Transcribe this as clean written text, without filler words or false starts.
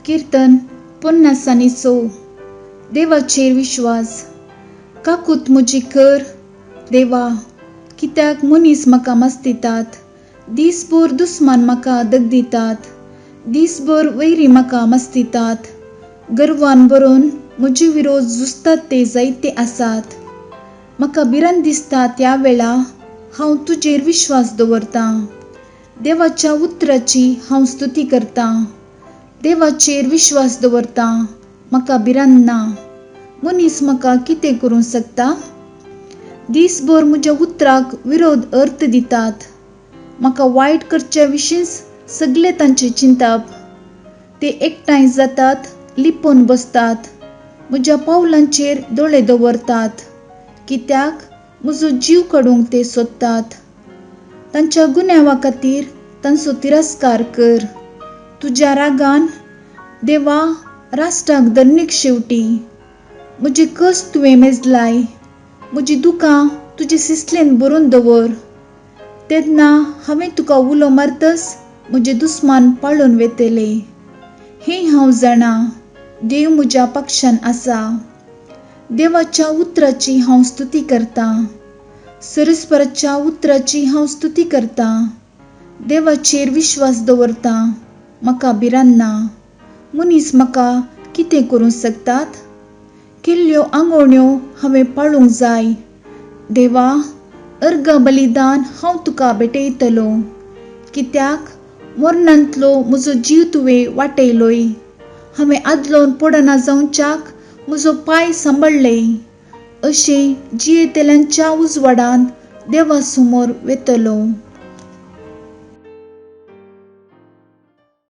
किर्तन 50 आनी 6. देवाचेर विश्वास. काकूत म्हजी कर देवा, कित्याक मनीस म्हाका मस्तितात. दीसभर दुस्मान म्हाका दगदितात, दीसभर वैरी म्हाका मस्तितात. गर्वान भरून म्हजे विरोध झुजतात ते जायते आसात. म्हाका भिरांत दिसता त्या वेळा हांव तुजेर विश्वास दवरतां. देवाच्या उतराची हांव स्तुती करतां. देवाचेर विश्वास दवरतां, म्हाका भिरांत ना. मनीस म्हाका कितें करूंक शकता? दीसभर म्हज्या उतराक विरोध अर्थ दितात. म्हाका वायट करचे विशींच सगळे तांचे चिंतप. ते एकठांय जातात, लिपून बसतात, म्हज्या पावलांचेर दोळे दवरतात, कित्याक म्हजो जीव काडूंक ते सोदतात. तांच्या गुन्यांवा खातीर तांचो तिरस्कार कर. तुज्या रागान देवा राष्ट्राक दर्णीक शेवटी. म्हजी कस तुवें मेजलाय, म्हजी दुकां तुजे सिसलेन भरून दवर. तेन्ना हांवें तुका उलो मारतच म्हजे दुस्मान पाळून वेतले. हें हांव जाणा, देव म्हज्या पक्षान आसा. देवाच्या उतराची हांव स्तुती करतां. सरस्पराच्या उतराची हांव स्तुती करतां. देवाचेर विश्वास दवरतां, म्हाका भिरांत ना. मनीस म्हाका कितें करूंक शकतात? केल्ल्यो आंगवण्यो हांवें पाळूंक जाय. देवा, अर्घ बलिदान हांव तुका भेटयतलो, कित्याक मरणांतलो म्हजो जीव तुवें वाटयलोय. हांवें आदलोन पडना जावच्याक म्हजो पांय सांबाळ्ळे. अशें जियेतल्यांच्या उजवाडान देवा समोर वेतलो.